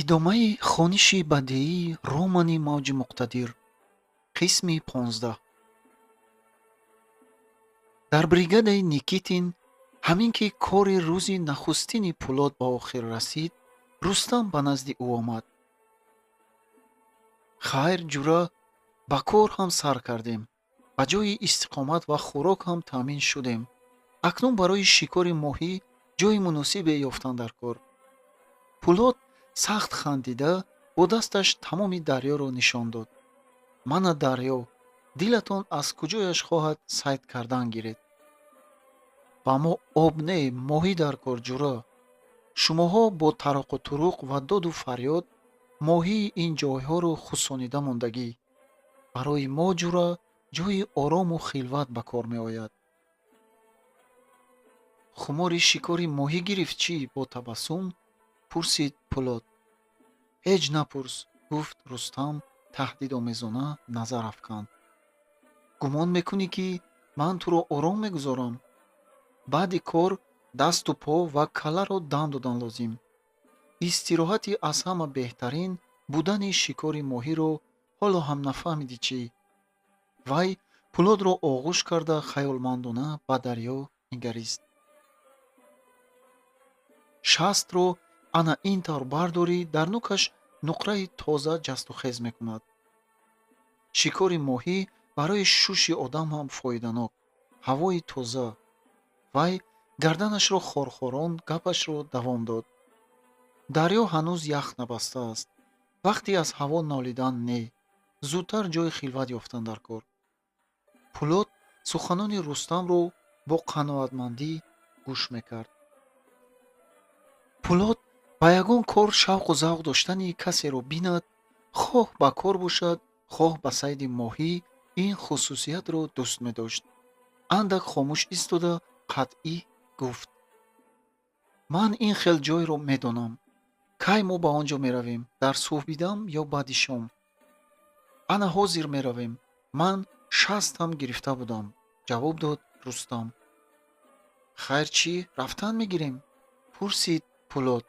Идомаи хониши бадеии романи Мавҷи муқтадир, қисми 15. Дар бригадаи Никитин ҳамин ки кори рӯзи нахустини Пулод ба охир расид, Рустам ба назди ӯ омад. Хайр, ҷура, ба кор ҳам сар кардем, ба ҷои истиқомат ва хӯрок ҳам таъмин шудем. Акнун барои шикори моҳӣ ҷои муносибе ёфтан дар кор. Пулод сахт хандида бо дасташ тамоми дарёро нишон дод. Мана дарё, дилатон аз куҷояш хоҳад сайд кардан гиред. Ба мо об не, моҳӣ дар кор, ҷура. Шумоҳо бо тароқу туруқ ва доду фарёд моҳии ин ҷойҳоро хусонида мондагӣ. Барои мо, ҷура, ҷои орому хилват ба кор меояд. Хумори шикори моҳӣ гирифт чӣ? Бо табассум пурсид Пулод. Ҳеҷ напурс, гуфт Рустам, таҳдидомезона назар афканд. Гумон мекунӣ, ки ман туро ором мегузорам? Баъди кор дасту по ва калларо дам додан лозим. Истироҳати аз ҳама беҳтарин будани шикори моҳиро ҳоло ҳам нафаҳмидӣ чӣ? Вай Пулодро оғӯш карда хаёлмандона ба дарё нигарист. Шастро ана ин тавр бардорӣ, дар нукаш нуқраи тоза ҷастухез мекунад. Шикори моҳӣ барои шуши одам ҳам фоиданок, ҳавои тоза. Вай гарданашро хорхорон гапашро давом дод. Дарё ҳанӯз ях набастааст. Вақте аз ҳаво нолидан не, зудтар ҷои хилват ёфтан дар кор. Пулод суханони Рустамро бо қаноатмандӣ гӯш мекард. Пулод ба ягон кор шавқу завқ доштани касеро бинад, хоҳ ба кор бошад, хоҳ ба сайди моҳӣ, ин хусусиятро дӯст медошт. Андак хомӯш истода қатъӣ гуфт: ман ин хел ҷойро медонам. Кай мо ба он ҷо меравем, дар субҳидам ё баъди шом? Ана ҳозир меравем. Ман шаст ҳам гирифта будам, ҷавоб дод Рустам. Хайр чӣ, рафтан мегирем? Пурсид Пулод.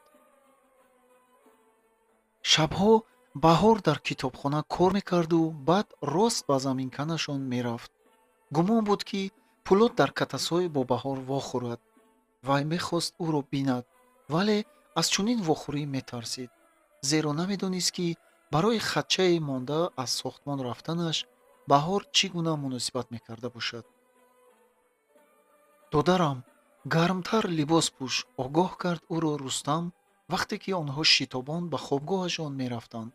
Шабҳо Баҳор дар китобхона кор мекарду баъд рост ба заминканашон мерафт. Гумон буд, ки Пулод дар Катасой бо Баҳор вохӯрад. Вай мехост ӯро бинад, вале аз чунин вохӯрӣ метарсид, зеро намедонист, ки барои хатчае монда аз сохтмон рафтанаш Баҳор чӣ гуна муносибат мекарда бошад. Додарам, гармтар либос пӯш, огоҳ кард ӯро Рустам, вақте ки онҳо шитобон ба хобгоҳашон мерафтанд.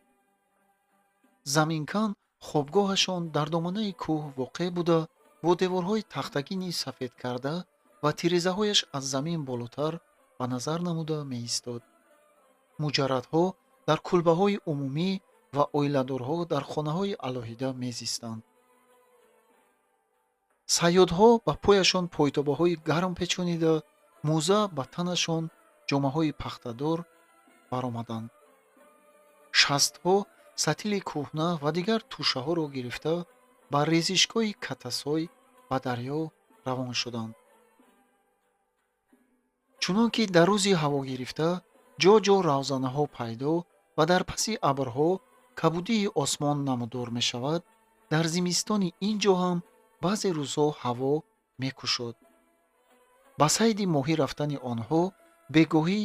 Заминкан хобгоҳашон дар доманаи кӯҳ воқеъ буда, бо деворҳои тахтагини сафед карда ва тирезаҳояш аз замин болотар ба назар намуда меистод. Муҷаррадҳо дар кулбаҳои умумӣ ва оиладорҳо дар хонаҳои алоҳида мезистанд. Сайёдҳо ба пояшон пойтобаҳои гарм печонида, мӯза ба танашон, ҷомаҳои пахтадор баромаданд. Шастҳо, сатили кӯҳна ва дигар тӯшаҳоро гирифта ба резишгоҳи Катасой ба дарё равон шуданд. Чунон ки дар рӯзи ҳавогирифта ҷо-ҷо равзанаҳо пайдо ва дар паси абрҳо кабудии осмон намудор мешавад, дар зимистони ин ҷо ҳам баъзе рӯзҳо ҳаво мекушод. Ба сайди моҳӣ рафтани онҳо бегоҳӣ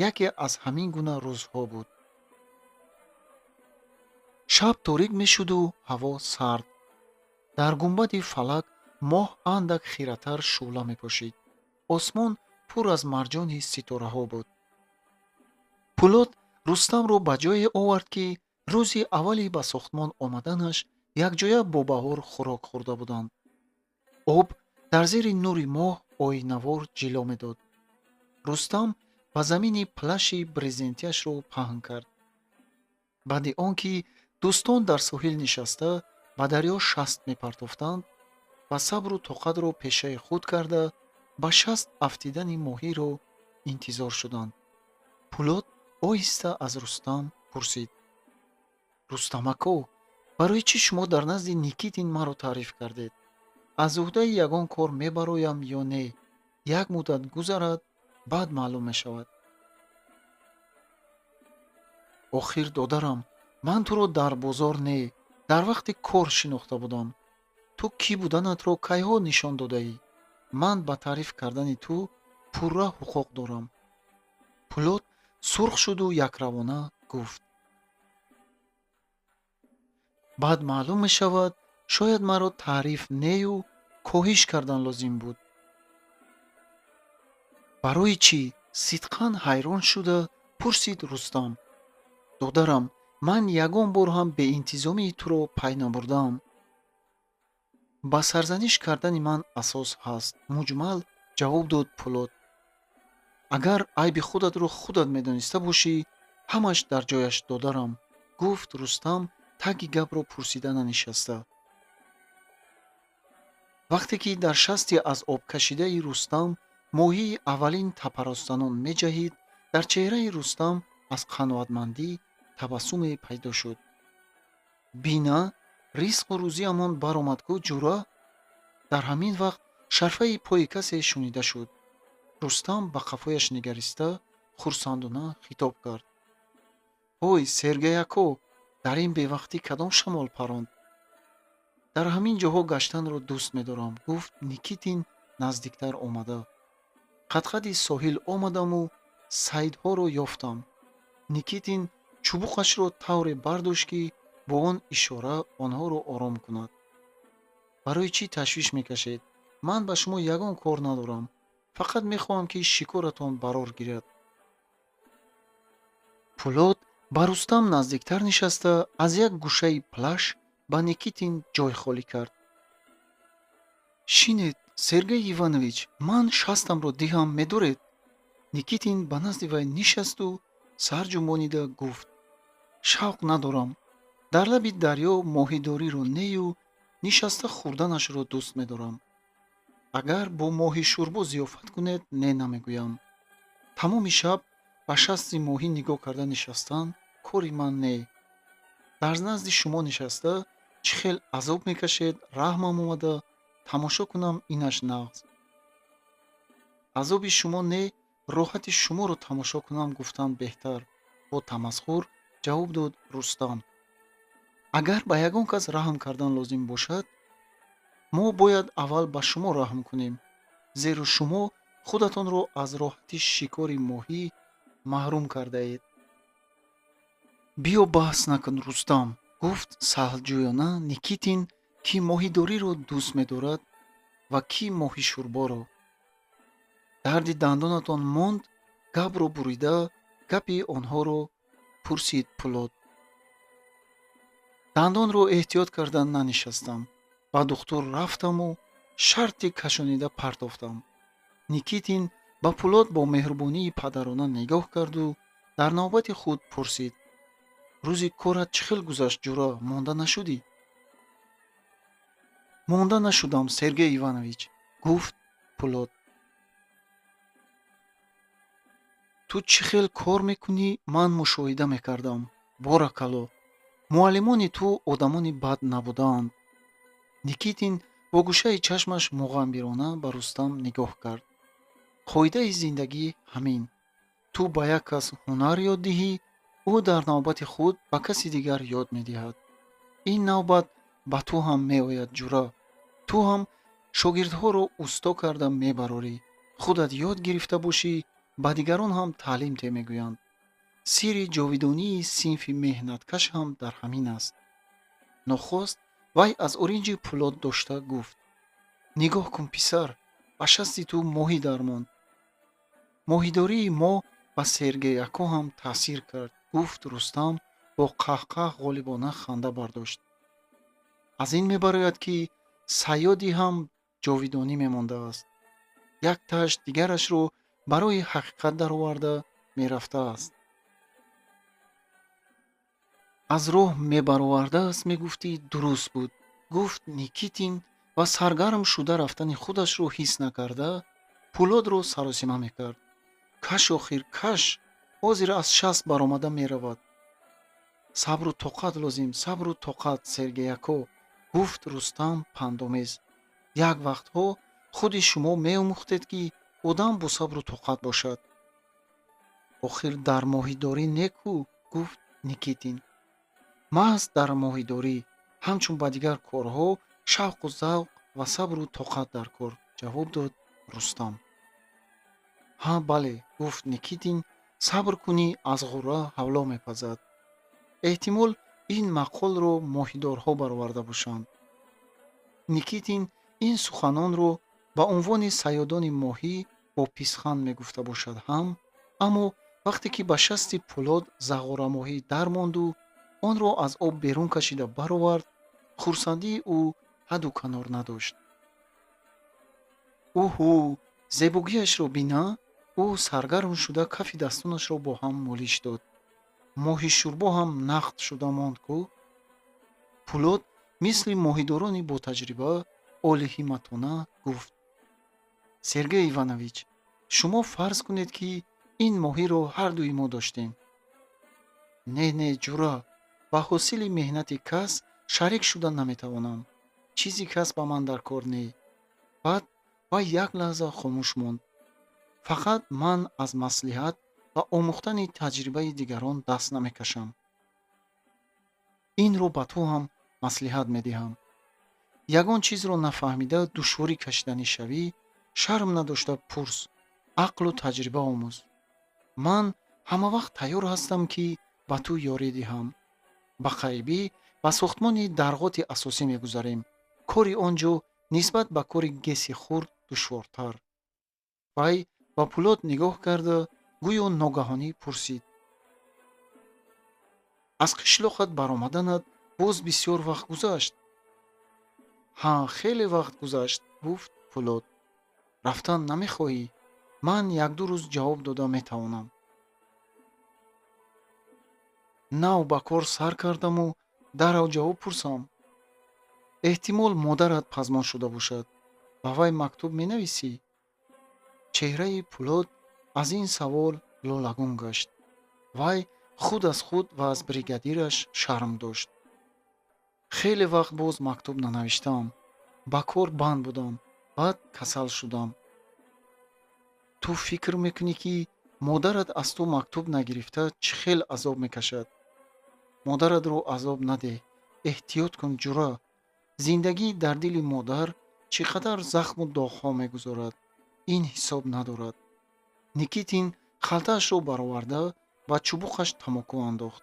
яке аз ҳамин гуна рӯзҳо буд. Шаб торик мешуду ҳаво сард. Дар гунбади фалак моҳ андак хиратар шӯъла мепошид. Осмон пур аз марҷони ситораҳо буд. Пулод Рустамро ба ҷое овард, ки рӯзи аввали ба сохтмон омаданаш якҷоя бо Баҳор хӯрок хӯрда буданд. Об дар зери нури моҳ оинавор ҷило медод. Рустам ба замини плаши брезентияшро паҳн кард. Баъди он ки дӯстон дар соҳил нишаста ба дарё шаст мепартофтанд ва сабру тоқатро пешаи худ карда ба шаст афтидани моҳиро интизор шуданд. Пулод оҳиста аз Рустам пурсид: Рустамако, барои чӣ шумо дар назди Никитин маро таъриф кардед? Аз уҳдаи ягон кор мебароям ё не, як муддат гузарад, баъд маълум мешавад. Охир, додарам, ман туро дар бозор не, дар вақти кор шинохта будам. Ту кӣ буданатро кайҳо нишон додаӣ? Ман ба таъриф кардани ту пурра ҳуқуқ дорам. Пулод сурх шуду якравона гуфт: Баъд маълум мешавад, шояд маро таъриф нею коҳиш кардан лозим буд. Барои чӣ? Сидқан ҳайрон шуда пурсид Рустам. Додарам, ман ягон бор ҳам беинтизомии туро пай набурдаам. Ба сарзаниш кардани ман асос ҳаст, муҷмал ҷавоб дод Пулод. Агар айби худатро худат медониста бошӣ, ҳамаш дар ҷояш, додарам, гуфт Рустам, таги гапро пурсида нанишаста. Вақте ки дар шасти аз об кашидаи Рустам моҳии аввалин тапаростанон меҷаҳид, дар чеҳраи Рустам аз қаноатмандӣ табассуме пайдо шуд. Бина, ризқу рӯзиамон баромад ку, ҷура. Дар ҳамин вақт шарфаи пои касе шунида шуд. Рустам ба қафояш нигариста хурсандона хитоб кард: Ҳой, Сергей-ако, дар ин бевақтӣ кадом шамол паронд? Дар ҳамин ҷоҳо гаштанро дӯст медорам, гуфт Никитин наздиктар омада. Қадқади соҳил омадаму сайдҳоро ёфтам. Никитин чӯбуқашро тавре бардошт, ки бо он ишора онҳоро ором кунад. Барои чӣ ташвиш мекашед? Ман ба шумо ягон кор надорам. Фақат мехоҳам, ки шикоратон барор гирад. Пулод ба Рустам наздиктар нишаста, аз як гӯшаи плаш ба Никитин ҷой холӣ кард. Шинед, Сергей Иванович, ман шастамро диҳам, медоред? Никитин ба назди вай нишасту сар ҷунбонида гуфт: Шавқ надорам. Дар лаби дарё моҳидориро нею нишаста хӯрданашро дӯст медорам. Агар бо моҳишӯрбо зиёфат кунед, не намегӯям. Тамоми шаб ба шасти моҳӣ нигоҳ карда нишастан кори ман не. Дар назди шумо нишаста чӣ хел азоб мекашед, раҳмам омада тамошо кунам, инаш нағз. Азоби шумо не, роҳати шуморо тамошо кунам гуфтан беҳтар, бо тамасхур ҷавоб дод Рустам. Агар ба ягон кас раҳм кардан лозим бошад, мо бояд аввал ба шумо раҳм кунем, зеро шумо худатонро аз роҳати шикори моҳӣ маҳрум кардаед. Биё, баҳс накун, Рустам, гуфт саҳлҷӯёна Никитин, ки моҳидориро дӯст медорад ва ки моҳишӯрборо. Дарди дандонатон монд? Гапро бурида гапи онҳоро пурсид Пулод. Дандонро эҳтиёт карда нанишастам. Ба духтур рафтаму шарти кашонида партофтам. Никитин ба Пулод бо меҳрубонии падарона нигоҳ карду дар навбати худ пурсид: Рӯзи корат чӣ хел гузашт, ҷура, монда нашудӣ? Монда нашудам, Сергей Иванович, гуфт Пулод. Ту чӣ хел кор мекунӣ, ман мушоҳида мекардам. Боракалло, муаллимони ту одамони бад набудаанд. Никитин бо гӯшаи чашмаш муғамбирона ба Рустам нигоҳ кард. Қоидаи зиндагӣ ҳамин. Ту ба як кас ҳунар ёд диҳӣ, ӯ дар навбати худ ба каси дигар ёд медиҳад. Ин навбат ба ту ҳам меояд, ҷура. Ту ҳам шогирдҳоро усто карда мебарорӣ. Худат ёд гирифта бошӣ, ба дигарон ҳам таълим те мегӯянд. Сирри ҷовидонии синфи меҳнаткаш ҳам дар ҳамин аст. Нохост вай аз оринҷи Пулод дошта гуфт: Нигоҳ кун, писар, ба шасти ту моҳӣ дармонд. Моҳидории мо ба Сергей-ако ҳам таъсир кард, гуфт Рустам бо қаҳқаҳ ғолибона ханда бардошт. Аз ин мебарояд, ки сайёдӣ ҳам ҷовидонӣ мемондааст. Як таш дигарашро барои ҳақиқат дароварда мерафтааст. Аз роҳ мебаровардааст, мегуфтӣ, дуруст буд, гуфт Никитин ва саргарм шуда рафтани худашро ҳис накарда Пулодро саросима мекард. Каш, охир, каш, ҳозир аз шаст баромада меравад. Сабру тоқат лозим, сабру тоқат, Сергей-ако, гуфт Рустам пандомез. Як вақтҳо худи шумо меомӯхтед, ки одам бо сабру тоқат бошад. Охир дар моҳидорӣ неку, гуфт Никитин. Маҳз дар моҳидорӣ, ҳамчун ба дигар корҳо, шавқу завқ ва сабру тоқат дар кор, ҷавоб дод Рустам. Ҳа, бале, гуфт Никитин, сабр кунӣ, аз ғурра ҳавло мепазад. Эҳтимол, ин мақолро моҳидорҳо бароварда бошанд. Никитин ин суханонро ба унвони сайёдони моҳӣ бо писханд мегуфта бошад ҳам, аммо вақте ки ба шасти Пулод зағорамоҳӣ дармонду онро аз об берун кашида баровард, хурсандии ӯ ҳадду канор надошт. Уҳу, зебогиашро бина! Ӯ саргарм шуда кафи дастонашро бо ҳам молиш дод. Моҳи шӯрбо ҳам нақд шуда монд ку? Пулод мисли моҳидорони ботаҷриба олиҳимматона гуфт: Сергей Иванович, шумо фарз кунед, ки ин моҳиро ҳардуи мо доштем. Не, не, ҷура, ба ҳосили меҳнати кас шарик шуда наметавонам. Чизи кас ба ман дар кор не. Баъд вай як лаҳза хомӯш монд. Фақат ман аз маслиҳат ва омӯхтани таҷрибаи дигарон даст намекашам. Инро ба ту ҳам маслиҳат медиҳам. Ягон чизро нафаҳмида душворӣ кашиданӣ шавӣ, шарм надошта пурс, ақлу таҷриба омӯз. Ман ҳамавақт тайёр ҳастам, ки ба ту ёрӣ диҳам. Ба қарибӣ ба сохтмони дарғоти асосӣ мегузарем. Кори он ҷо нисбат ба кори ГЭСи хурд душвортар. Вай ба Пулод нигоҳ карда, гӯё ногаҳонӣ пурсид: аз қишлоқат баромаданат боз бисёр вақт гузашт? Ҳа, хеле вақт гузашт, гуфт Пулод. Рафтан намехоҳӣ? Ман якду рӯз ҷавоб дода метавонам. Нав ба кор сар кардаму дарав ҷавоб пурсам. Эҳтимол, модарат пазмон шуда бошад. Ба вай мактуб менависӣ? Чеҳраи Пулод аз ин савол лолагун гашт. Вай худ аз худ ва аз бригадираш шарм дошт. Хеле вақт боз мактуб нанавиштаам. Ба кор банд будам, баъд касал шудам. Ту фикр мекунӣ, ки модарат аз ту мактуб нагирифта чӣ хел азоб мекашад? Модаратро азоб надеҳ, эҳтиёт кун, ҷура. Зиндагӣ дар дили модар чӣ қадар захму доғҳо мегузорад, ин ҳисоб надорад. Никитин халтаашро бароварда ба чубуқаш тамоку андохт.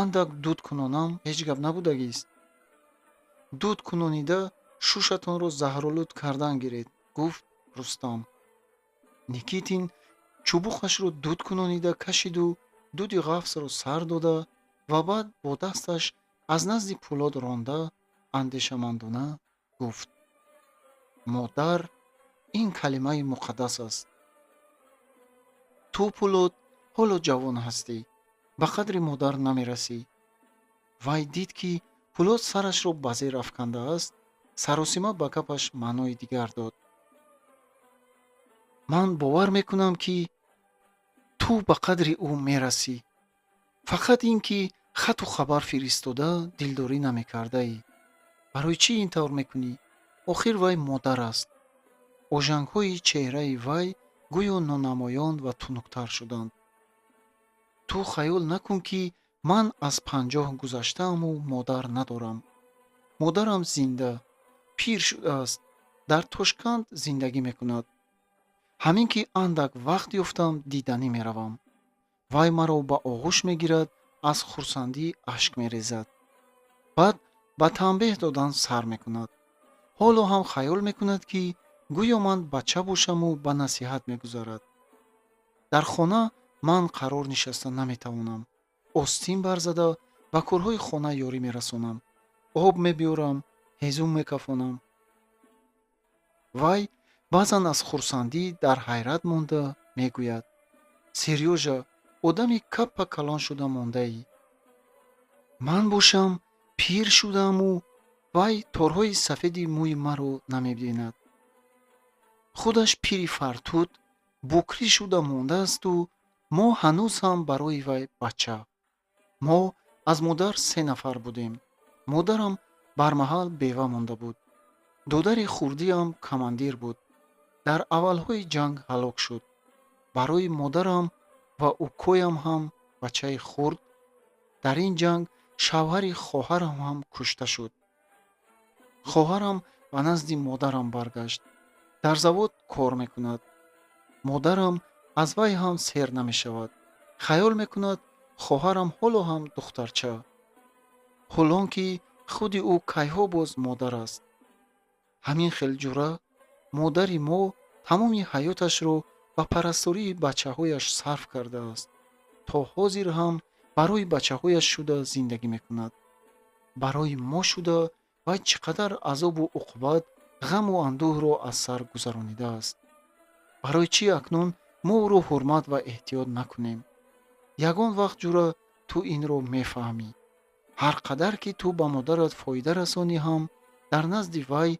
Андак дуд кунонам ҳеҷ гап набудагист. Дуд кунонида шушатонро заҳролуд кардан гиред, гуфт Рустам. Никитин чубуқашро дуд кунонида кашиду дуди ғафсро сар дода ва баъд бо дасташ аз назди Пулод ронда андешамандона гуфт: модар ин калимаи муқаддас аст. Ту, Пулод, ҳоло ҷавон ҳастӣ, ба қадри модар намерасӣ. Вай дид, ки Пулод сарашро ба зер афкандааст, саросима ба гапаш маънои дигар дод. Ман бовар мекунам, ки ту ба қадри ӯ мерасӣ. Фақат ин ки хату хабар фиристода дилдорӣ намекардаӣ. Барои чӣ ин тавр мекунӣ? Охир вай модар аст. Ожангҳои чеҳраи вай гӯё нонамоён ва тунуктар шуданд. Ту хаёл накун, ки ман аз 50 гузаштааму модар надорам. Модарам зинда, пир шудааст, дар Тошканд зиндагӣ мекунад. Ҳамин ки андак вақт ёфтам, диданӣ меравам. Вай маро ба оғӯш мегирад, аз хурсандӣ ашк мерезад. Баъд ба танбеҳ додан сар мекунад. Ҳоло ҳам хаёл мекунад, ки гӯё ман бача бошаму ба насиҳат мегузарад. Дар хона ман қарор нишаста наметавонам. Остин барзада ба корҳои хона ёрӣ мерасонам. Об мебиёрам, ҳезум мекафонам. Вай баъзан аз хурсандӣ дар ҳайрат монда мегӯяд: Серёжа, одами каппа калон шуда мондаӣ. Ман бошам пир шудааму вай торҳои сафеди мӯи маро намебинад. Худаш пири фартут букрӣ шуда мондаасту мо ҳанӯз ҳам барои вай бача. Мо аз модар 3 нафар будем. Модарам бармаҳал бева монда буд. Додари хурдиам командир буд. Дар аввалҳои ҷанг ҳалок шуд. Барои модарам ва укоям ҳам бачаи хурд Дар ин ҷанг шавҳари хоҳарам ҳам кушта шуд. Хоҳарам ба назди модарам баргашт. Дар завод кор мекунад. Модарам аз вай ҳам сер намешавад. Хаёл мекунад, хоҳарам ҳоло ҳам духтарча. Ҳолон ки худи ӯ кайҳо боз модар аст. Ҳамин хел, ҷура, модари мо тамоми ҳаёташро ба парастории бачаҳояш сарф кардааст. То ҳозир ҳам барои бачаҳояш шуда зиндагӣ мекунад. Барои мо шуда вай чӣ қадар азобу уқубат, ғаму андӯҳро аз сар гузаронидааст. Барои чӣ акнун мо ӯро ҳурмат ва эҳтиёт накунем? Ягон вақт, ҷура, ту инро мефаҳмӣ. Ҳар қадар ки ту ба модарат фоида расонӣ ҳам, дар назди вай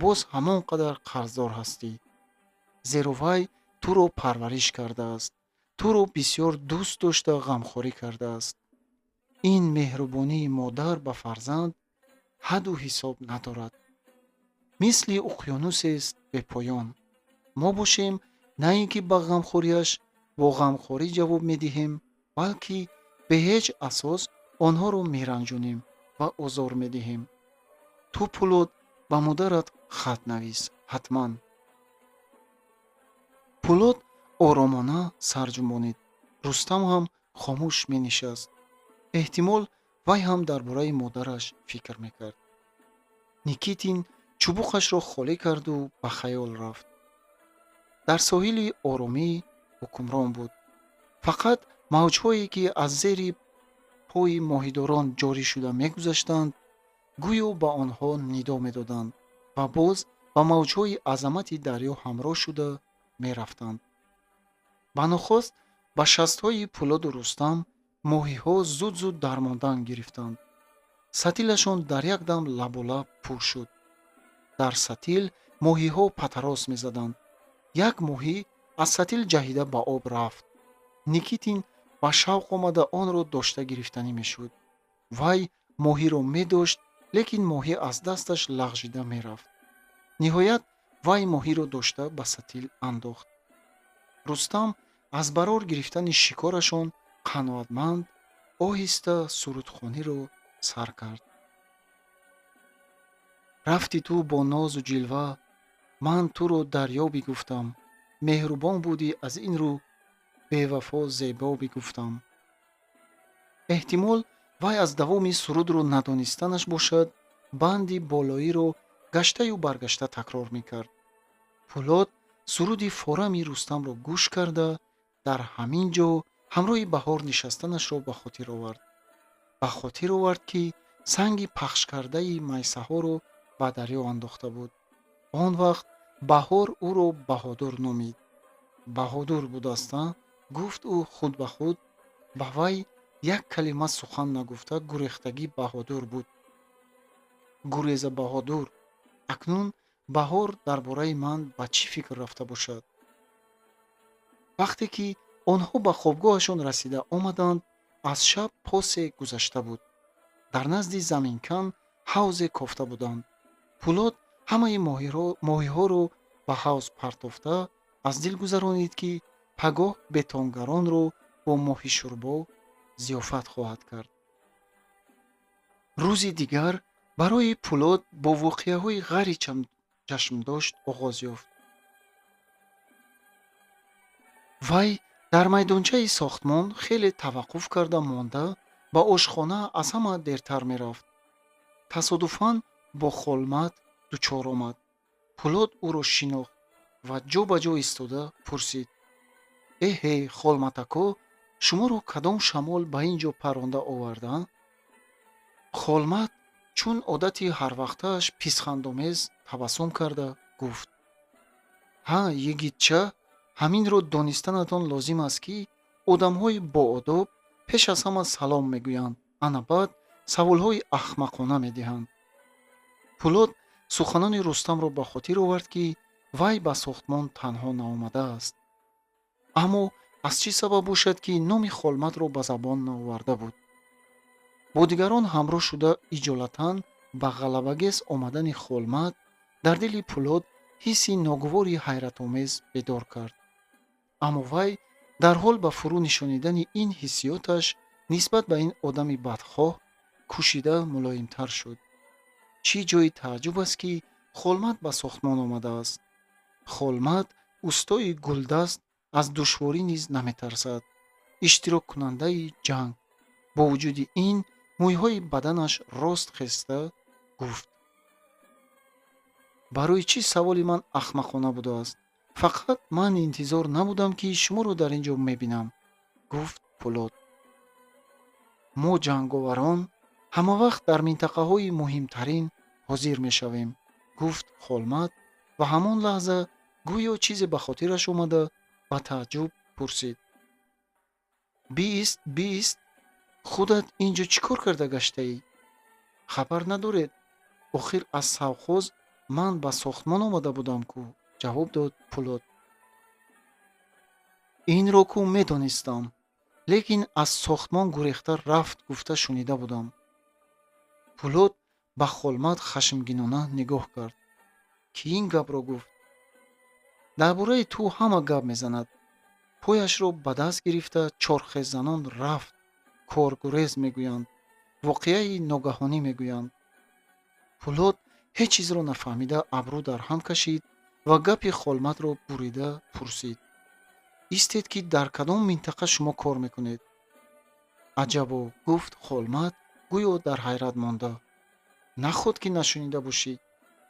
боз ҳамон қадар қарздор ҳастӣ. Зеро вай туро парвариш кардааст, туро бисёр дӯст дошта ғамхорӣ кардааст. Ин меҳрубонии модар ба фарзанд ҳадду ҳисоб надорад. Мисли уқёнусест бепоён. Мо бошем, на ин ки ба ғамхориаш бо ғамхорӣ ҷавоб медиҳем, балки бе ҳеҷ асос онҳоро меранҷонем ва озор медиҳем. Ту, Пулод, ба модарат хат навис, ҳатман. Пулод оромона сар ҷунбонид. Рустам ҳам хомӯш менишаст. Эҳтимол, вай ҳам дар бораи модараш фикр мекард. Никитин чӯбуқашро холӣ карду ба хаёл рафт. Дар соҳили оромӣ ҳукмрон буд. Фақат мавҷҳое, ки аз зери пои моҳидорон ҷорӣ шуда мегузаштанд, гӯё ба онҳо нидо медоданд ва боз ба мавҷҳои азамати дарё ҳамроҳ шуда мерафтанд. Ба нохост ба шастҳои Пулоду Рустам моҳиҳо зуд-зуд дармондан гирифтанд. Сатилашон дар як дам лаболаб пур шуд. Дар сатил моҳиҳо патарос мезаданд. Як моҳӣ аз сатил ҷаҳида ба об рафт. Никитин ба шавқ омада онро дошта гирифтанӣ мешуд. Вай моҳиро медошт, лекин моҳӣ аз дасташ лағжида мерафт. Ниҳоят вай моҳиро дошта ба сатил андохт. Рустам аз барор гирифтани шикорашон қаноатманд оҳиста сурудхониро сар кард. Рафти ту бо нозу ҷилва, ман туро дарё бигуфтам, меҳрубон будӣ, аз ин рӯ бевафо зебо бигуфтам. Эҳтимол, вай аз давоми сурудро надонистанаш бошад, банди болоиро гаштаю баргашта такрор мекард. Пулод суруди форами Рустамро гӯш карда, дар ҳамин ҷо ҳамроҳи Баҳор нишастанашро ба хотир овард. Ба хотир овард, ки санги пахшкардаи майсаҳоро ба дарё андохта буд. Он вақт Баҳор ӯро Баҳодур номид. Баҳодур будаст, а? Гуфт ӯ худ ба худ. Ба вай як калима сухан нагуфта гурехтагӣ баҳодур буд. Гуреза баҳодур. Акнун Баҳор дар бораи ман ба чӣ фикр рафта бошад? Вақте ки онҳо ба хобгоҳашон расида омаданд, аз шаб посе гузашта буд. Дар назди заминкан ҳавзе кофта буданд. Пулод ҳамаи моҳиҳоро ба ҳавз партофта, аз дил гузаронид, ки пагоҳ бетонгаронро бо моҳишӯрбо зиёфат хоҳад кард. Рӯзи дигар барои Пулод бо воқеаҳои ғайричашмдошт оғоз ёфт. Вай дар майдончаи сохтмон хеле таваққуф карда монда, ба ошхона аз ҳама дертар мерафт. Тасодуфан бо Холмат дучор омад. Пулод ӯро шинохт ва ҷо ба ҷо истода пурсид: «Эҳе, Холматако, шуморо кадом шамол ба ин ҷо паронда оварда?» Холмат чун одати ҳарвақтааш писхандомез табассум карда гуфт: «Ҳа, йигитча, ҳаминро донистанатон лозим аст, ки одамҳои боодоб пеш аз ҳама салом мегӯянд, ана баъд саволҳои ахмақона медиҳанд». Пулод суханони Рустамро ба хотир овард, ки вай ба сохтмон танҳо наомадааст. Аммо аз чӣ сабаб бошад, ки номи Холматро ба забон наоварда буд? Бо дигарон ҳамроҳ шуда иҷолатан ба ғалабагез омадани Холмат дар дили Пулод ҳисси ногувори ҳайратомез бедор кард. Аммо вай дарҳол ба фурӯ нишонидани ин ҳиссиёташ Нисбат ба ин одами бадхоҳ кӯшида мулоимтар шуд. Чӣ ҷои тааҷҷуб аст, ки Холмат ба сохтмон омадааст. Холмат устои гулдаст аз душворӣ низ наметарсад, иштироккунандаи ҷанг. Бо вуҷуди ин мӯйҳои баданаш рост хеста гуфт: «Барои чӣ саволи ман ахмақона будааст? Фақат ман интизор набудам, ки шуморо дар ин ҷо мебинам», гуфт Пулод. «Мо ҷанговарон ҳамавақт дар минтақаҳои муҳимтарин ҳозир мешавем», гуфт Холмат ва ҳамон лаҳза гӯё чизе ба хотираш омада, ба тааҷҷуб пурсид: «Биист, биист, худат ин ҷо чӣ кор карда гаштаӣ?» «Хабар надоред? Охир аз совхоз ман ба сохтмон омада будам ку», ҷавоб дод Пулод. «Инро ку медонистам, лекин аз сохтмон гурехта рафт гуфта шунида будам». Пулод ба Холмат хашмгинона нигоҳ кард. «Кӣ ин гапро гуфт?» «Дар бораи ту ҳама гап мезанад. Пояшро ба даст гирифта чорхеззанон рафт, коргурез мегӯянд, воқеаи ногаҳонӣ мегӯянд». Пулод ҳеҷ чизро нафаҳмида абрӯ дар ҳам кашид ва гапи Холматро бурида пурсид: «Истед, ки дар кадом минтақа шумо кор мекунед?» «Аҷабо», гуфт Холмат, гӯё дар ҳайрат монда. «Наход ки нашунида бошӣ?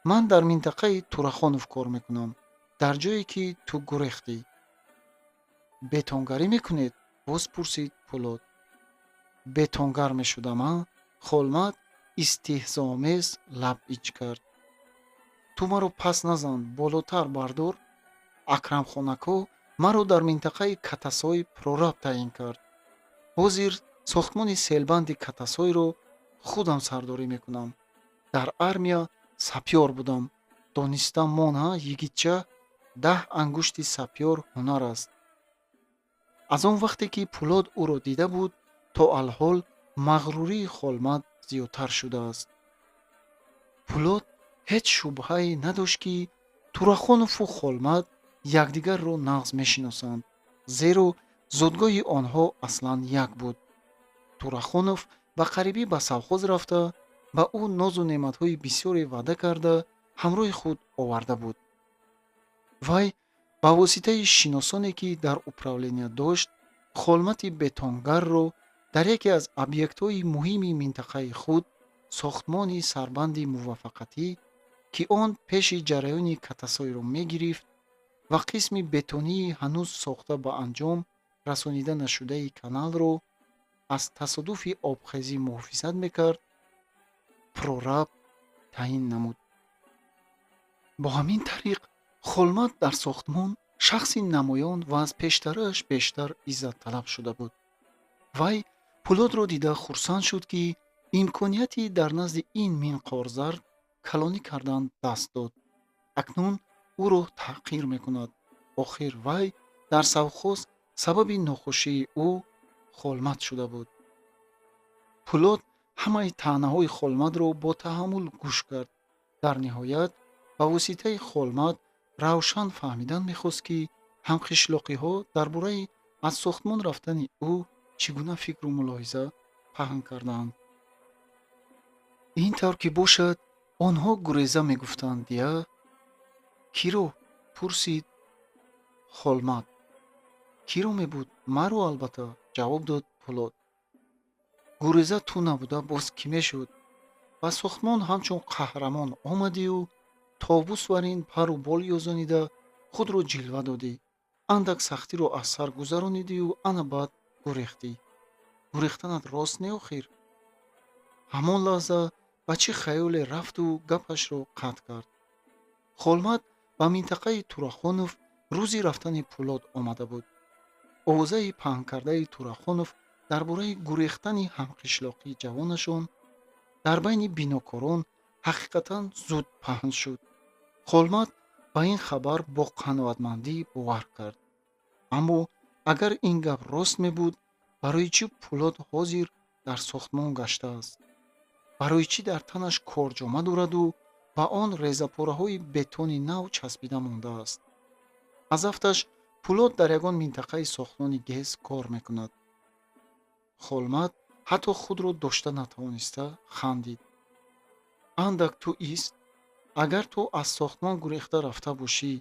Ман дар минтақаи Турахонов кор мекунам, дар ҷое ки ту гурехтӣ». «Бетонгарӣ мекунед?» боз пурсид Пулод. «Бетонгар мешудам, а?» Холмат истиҳзоомез лаб иҷ кард. «Ту маро пас назан, болотар бардор. Акрамхонако маро дар минтақаи Катасой прораб таъин кард. Ҳозир сохтмони селбанди Катасойро худам сардорӣ мекунам. Дар армия сапёр будам. Дониста мон, ҳа, йигитча, 10 ангушти сапёр ҳунар аст». Аз он вақте ки Пулод ӯро дида буд, то алҳол мағрурии Холмат зиёдтар шудааст. Пулод ҳеҷ шубҳае надошт, ки Турахонову Холмат якдигарро нағз мешиносанд, зеро зодгоҳи онҳо аслан як буд. Турахонов ба қарибӣ ба совхоз рафта, ба ӯ нозу неъматҳои бисёре ваъда карда, ҳамроҳи худ оварда буд. Вай ба воситаи шиносоне, ки дар управления дошт, Холмати бетонгарро дар яке аз объектҳои муҳими минтақаи худ, сохтмони сарбанди муваффақатӣ, ки он пеши ҷараёни Катасойро мегирифт ва қисми бетонии ҳанӯз сохта ба анҷом расонида нашудаи каналро аз тасодуфи обхезӣ муҳофизат мекард, прораб таъин намуд. Бо ҳамин тариқ Холмат дар сохтмон шахси намоён ва аз пештарааш бештар иззатталаб шуда буд. Вай Пулодро дида хурсанд шуд, ки имконияти дар назди ин минқорзард калонӣ кардан даст дод. Акнун ӯро таҳқир мекунад. Охир вай дар совхоз сабаби нохушии ӯ Холмат шуда буд. Пулод ҳамаи таънаҳои Холматро бо таҳаммул гӯш кард. Дар ниҳоят ба воситаи Холмат равшан фаҳмидан мехост, ки ҳамқишлоқиҳо дар бораи аз сохтмон рафтани ӯ чӣ гуна фикру мулоҳиза паҳн кардаанд. «Ин тавр ки бошад, онҳо гуреза мегуфтанд, я?» «Киро?» пурсид Холмат. «Киро мебуд? Маро, албатта», ҷавоб дод Пулод. «Гуреза ту набуда, боз кӣ мешуд? Ба сохтмон ҳамчун қаҳрамон омадию тобусварин пару бол ёзонида худро ҷилва додӣ, андак сахтиро аз сар гузаронидию ана баъд гурехтӣ. Гурехтанат рост не охир?» Ҳамон лаҳза ба чӣ хаёле рафту гапашро қатъ кард. Холмат ба минтақаи Турахонов рӯзи рафтани Пулод омада буд. Овозаи паҳнкардаи Турахонов дар бораи гурехтани ҳамқишлоқии ҷавонашон дар байни бинокорон ҳақиқатан зуд паҳн шуд. Холмат ба ин хабар бо қаноатмандӣ бовар кард. Аммо агар ин гап рост мебуд, барои чӣ Пулод ҳозир дар сохтмон гаштааст? Барои чӣ дар танаш корҷома дораду ба он резапораҳои бетони нав часпида мондааст? Аз афташ Пулод дар ягон минтақаи сохтмони ГЭС кор мекунад. Холмат ҳатто худро дошта натавониста хандид. Андак ту ист, агар ту аз сохтмон гурехта рафта бошӣ,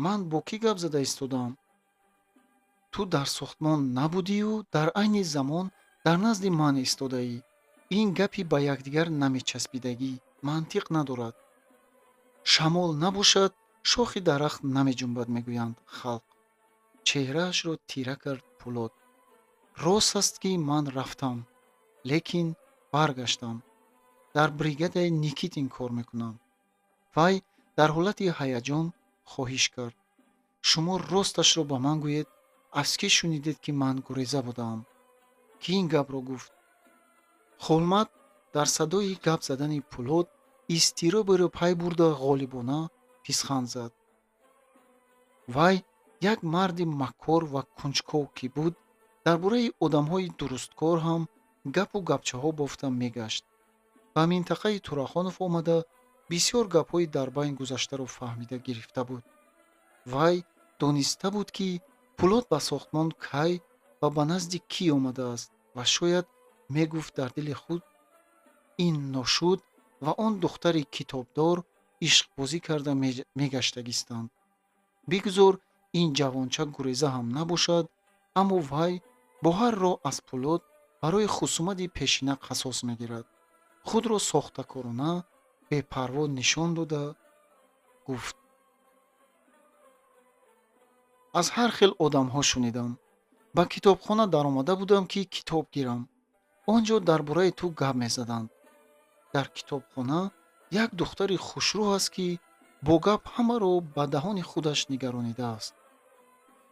ман бо кӣ гап зада истодаам? Ту дар сохтмон набудию дар айни замон дар назди ман истодаӣ. Ин гапи ба якдигар намечаспидагӣ мантиқ надорад. Шамол набошад, шохи дарахт намеҷунбад, мегӯянд халқ. Чеҳраашро тира кард Пулод. Рост аст, ки ман рафтам, лекин баргаштам. Дар бригадаи Никитин кор мекунам. Вай дар ҳолати ҳаяҷон хоҳиш кард: шумо росташро ба ман гӯед, аз кӣ шунидед, ки ман гуреза будаам? Кӣ ин гапро гуфт? Холмат дар садои гап задани Пулод изтироберо пай бурда, ғолибона писханд зад. Вай як марди маккор ва кунҷков ки буд, дар бораи одамҳои дурусткор ҳам гапу гапчаҳо бофта мегашт. Ба минтақаи Турахонов омада, бисёр гапҳои дар байн гузаштаро фаҳмида гирифта буд. Вай дониста буд, ки Пулод ба сохтмон кай ва ба назди кӣ омадааст ва шояд мегуфт дар дили худ: ин ношуд ва он духтари китобдор ишқбозӣ карда мегаштагистанд. Бигузор ин ҷавонча гуреза ҳам набошад, аммо вай бо ҳар роҳ аз Пулод барои хусумати пешина қасос мегирад. Худро сохтакорона бепарво нишон дода гуфт: аз ҳар хел одамҳо шунидам. Ба китобхона даромада будам, ки китоб гирам. Он ҷо дар бораи ту гап мезаданд. Дар китобхона як духтари хушрӯ аст, ки бо гап ҳамаро ба даҳони худаш нигаронидааст.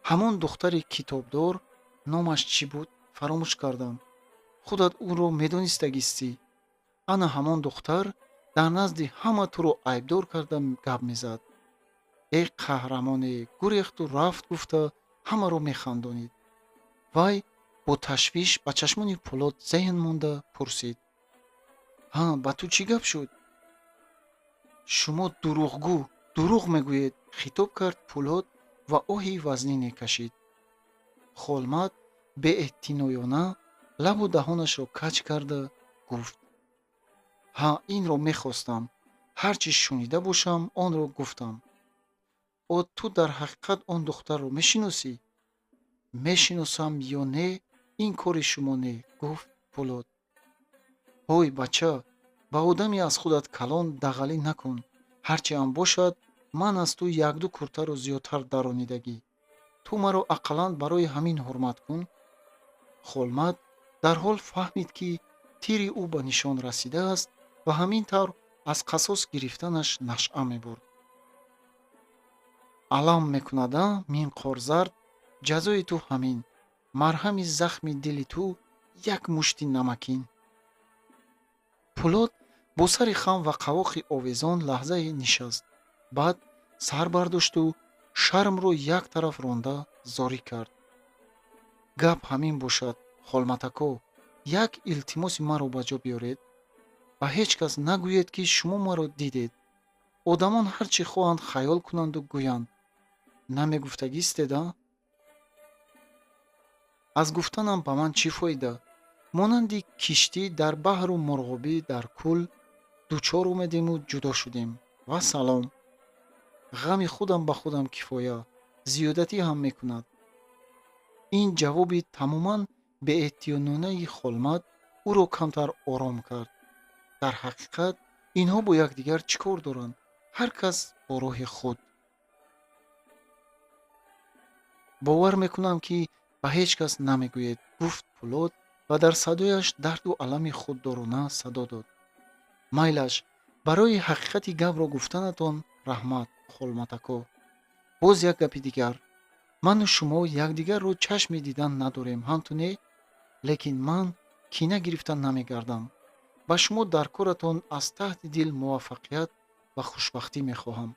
Ҳамон духтари китобдор, номаш чӣ буд, фаромӯш кардам. Худат ӯро медонистагистӣ. Ана ҳамон духтар дар назди ҳама туро айбдор карда гап мезад. Эй қаҳрамоне, гурехту рафт гуфта ҳамаро механдонид. Вай бо ташвиш ба чашмони Пулод зеҳн монда пурсид: ҳа, ба ту чӣ гап шуд? Шумо дурӯғгӯ, дурӯғ мегӯед, хитоб кард Пулод ва оҳи вазнине кашид. Холмат беэътиноёна лабу даҳонашро каҷ карда гуфт: ҳа, инро мехостам. Ҳар чӣ шунида бошам, онро гуфтам. О, ту дар ҳақиқат он духтарро мешиносӣ? Мешиносам ё не, ин кори шумо не, гуфт Пулод. Ҳой, бача, ба одами аз худат калон дағалӣ накун. Ҳарчи ҳам бошад, ман аз ту якду куртаро зиёдтар даронидагӣ. Ту маро ақаллан барои ҳамин ҳурмат кун. Холмат дарҳол фаҳмид, ки тири ӯ ба нишон расидааст ва ҳамин тавр аз қасос гирифтанаш нашъа мебурд. Алам мекунад, а, минқорзард, ҷазои ту ҳамин, марҳами захми дили ту як мушти намакин. Пулод бо сари хам ва қавоқи овезон лаҳзае нишаст. Баъд сар бардошту шармро як тараф ронда зорӣ кард: гап ҳамин бошад, Холматако, як илтимоси маро ба ҷо биёред. Ба ҳеҷ кас нагӯед, ки шумо маро дидед. Одамон ҳар чӣ хоҳанд хаёл кунанду гӯянд. Намегуфтагистед, а? Аз гуфтанам ба ман чӣ фоида? Монанди киштӣ дар баҳру мурғобӣ дар кӯл дучор омадему ҷудо шудем. Ва салом. Ғами худам ба худам кифоя, зиёдатӣ ҳам мекунад. Ин ҷавоби тамоман беэҳтиёнонаи Холмат ӯро камтар ором кард. Дар ҳақиқат инҳо бо якдигар чӣ кор доранд? Ҳар кас бо роҳи худ. Бовар мекунам, ки ба ҳеҷ кас намегӯед, гуфт Пулод ва дар садояш дарду алами худдорона садо дод. Майлаш, барои ҳақиқати гапро гуфтанатон раҳмат, Холматако. Боз як гапи дигар. Ману шумо якдигарро чашми дидан надорем, ҳамту не? Лекин ман кина гирифта намегардам. Ба шумо дар коратон аз таҳти дил муваффақият ва хушбахтӣ мехоҳам.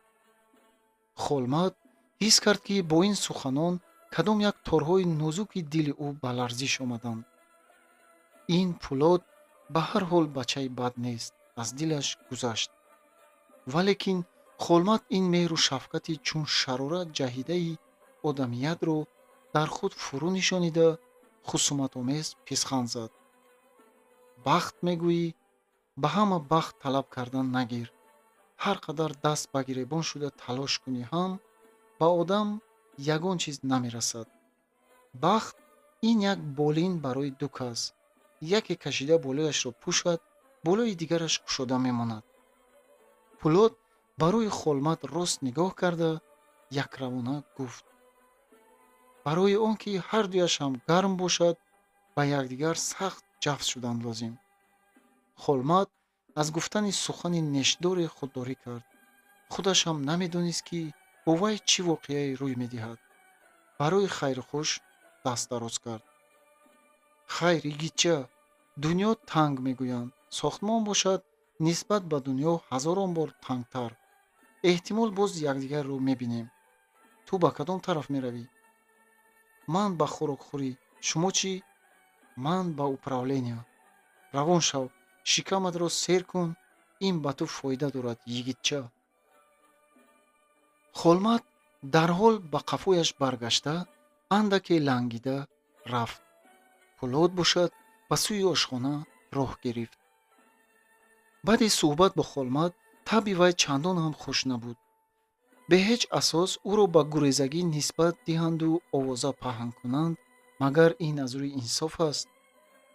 Холмат ҳис кард, ки бо ин суханон кадом як торҳои нозуки дили ӯ ба ларзиш омаданд. Ин Пулод ба ҳар ҳол бачаи бад нест, аз дилаш гузашт. Валекин Холмат ин меҳру шафқати чун шарора ҷаҳидаи одамиятро дар худ фурӯ нишонида, Хусуматомез писханд зад. Бахт мегӯӣ? Ба ҳама бахт талаб кардан нагир. Ҳар қадар даст ба гиребон шуда талош кунӣ ҳам, ба одам ягон чиз намерасад. Бахт ин як болин барои ду кас. Яке кашида болояшро пӯшад, болои дигараш кушода мемонад. Пулод ба рӯи Холмат рост нигоҳ карда, якравона гуфт: барои он ки ҳардуяш ҳам гарм бошад, ба якдигар сахт ҷафс шудан лозим. Холмат аз гуфтани сухани нешдоре худдорӣ кард. Худаш ҳам намедонист, ки бо вай чӣ воқеае рӯй медиҳад. Барои хайру хуш даст дароз кард. Хайр, йигитча, дунё танг мегӯянд, сохтмон бошад нисбат ба дунё ҳазорон бор тангтар. Эҳтимол, боз якдигарро мебинем. Ту ба кадом тараф меравӣ? Ман ба хӯрокхӯрӣ. Шумо чӣ? Ман ба управления. Равон шав, шикаматро сер кун, ин ба ту фоида дорад, йигитча. Холмат дарҳол ба қафояш баргашта, андаке лангида рафт. Пулод бошад ба сӯи ошхона роҳ гирифт. Баъди суҳбат бо Холмат табъи вай чандон ҳам хуш набуд. Бе ҳеҷ асос ӯро ба гурезагӣ нисбат диҳанду овоза паҳн кунанд, магар ин аз рӯи инсоф аст?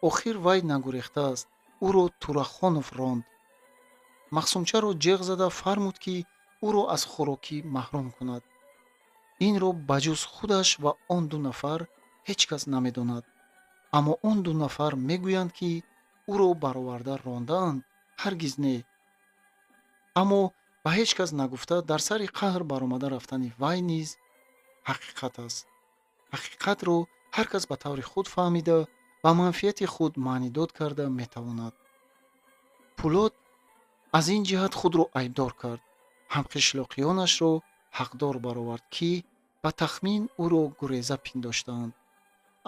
Охир вай нагурехтааст, ӯро Турахонов ронд. Мақсумчаро ҷеғ зада фармуд, ки ӯро аз хӯрокӣ маҳрум кунад. Инро ба ҷуз худаш ва он ду нафар ҳеҷ кас намедонад. Аммо он ду нафар мегӯянд, ки ӯро бароварда рондаанд, ҳаргиз не. Аммо ба ҳеҷ кас нагуфта дар сари қаҳр баромада рафтани вай низ ҳақиқат аст. Ҳақиқатро ҳар кас ба таври худ фаҳмида, ба манфиати худ маънидод карда метавонад. Пулод аз ин ҷиҳат худро айбдор кард, ҳамқишлоқиёнашро ҳақдор баровард, ки ба тахмин ӯро гуреза пиндоштаанд.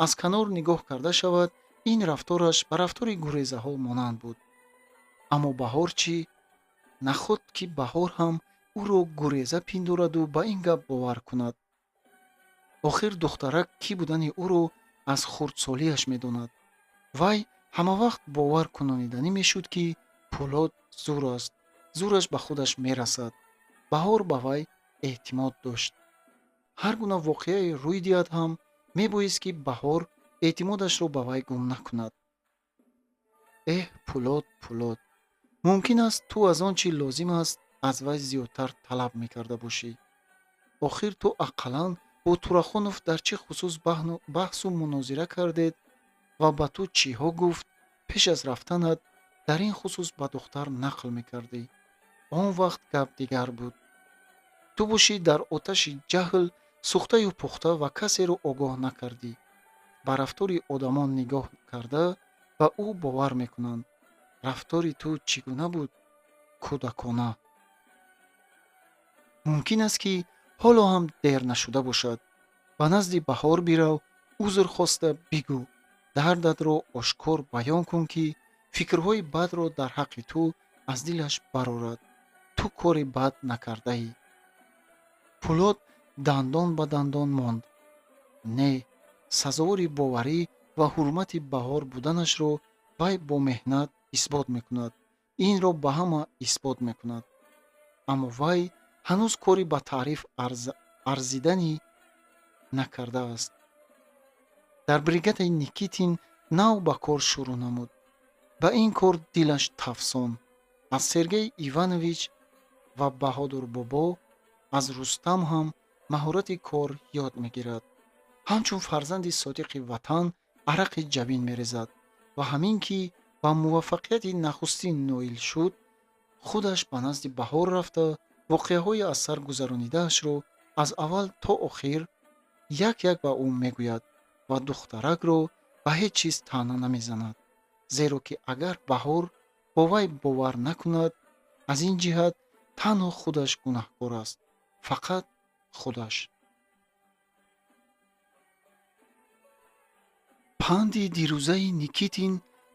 Аз канор нигоҳ карда шавад, ин рафтораш ба рафтори гурезаҳо монанд буд. Аммо Баҳор чӣ? Наход ки Баҳор ҳам ӯро гуреза пиндораду ба ин гап бовар кунад. Охир духтарак кӣ будани ӯро аз хурдсолиаш медонад. Вай ҳамавақт бовар кунониданӣ мешуд, ки Пулод зур аст, зураш ба худаш мерасад. Баҳор ба вай эътимод дошт. Ҳар гуна воқеае рӯй диҳад ҳам, мебоист, ки Баҳор эътимодашро ба вай гум накунад. Эҳ, Пулод, Пулод, мумкин аст, ту аз он чӣ лозим аст аз вай зиёдтар талаб мекарда бошӣ. Охир ту ақаллан бо Турахонов дар чӣ хусус баҳсу мунозира кардед ва ба ту чиҳо гуфт, пеш аз рафтанат дар ин хусус ба духтар нақл мекардӣ. Он вақт гап дигар буд. Ту бошӣ дар оташи ҷаҳл сӯхтаю пухта ва касеро огоҳ накардӣ. Ба рафтори одамон нигоҳ карда, ба ӯ бовар мекунанд. Рафтори ту чӣ гуна буд? Кӯдакона. Мумкин аст, ки ҳоло ҳам дер нашуда бошад. Ба назди Баҳор бирав, узр хоста бигӯ, дардатро ошкор баён кун, ки фикрҳои бадро дар ҳаққи ту аз дилаш барорад. Ту кори бад накардаӣ. Пулод дандон ба дандон монд. Не, сазовори боварӣ ва ҳурмати Баҳор буданашро вай бо меҳнат исбот мекунад. Инро ба ҳама исбот мекунад. Аммо вай ҳанӯз кори ба таъриф арзиданӣ накардааст. Дар бригадаи Никитин нав ба кор шурӯъ намуд. Ба ин кор дилаш тафсон. Аз Сергей Иванович ва Баҳодурбобо, аз Рустам ҳам маҳорати кор ёд мегирад. Ҳамчун фарзанди содиқи ватан арақи ҷабин мерезад ва ҳамин ки ба муваффақияти нахустин ноил шуд, худаш ба назди Баҳор рафта, воқеаҳои аз сар гузаронидаашро аз аввал то охир як як ба ӯ мегӯяд ва духтаракро ба ҳеҷ чиз таъна намезанад, зеро ки агар Баҳор бо вай бовар накунад, аз ин ҷиҳат танҳо худаш гунаҳкор аст, фақат худаш. Панди дирӯзаи Никитин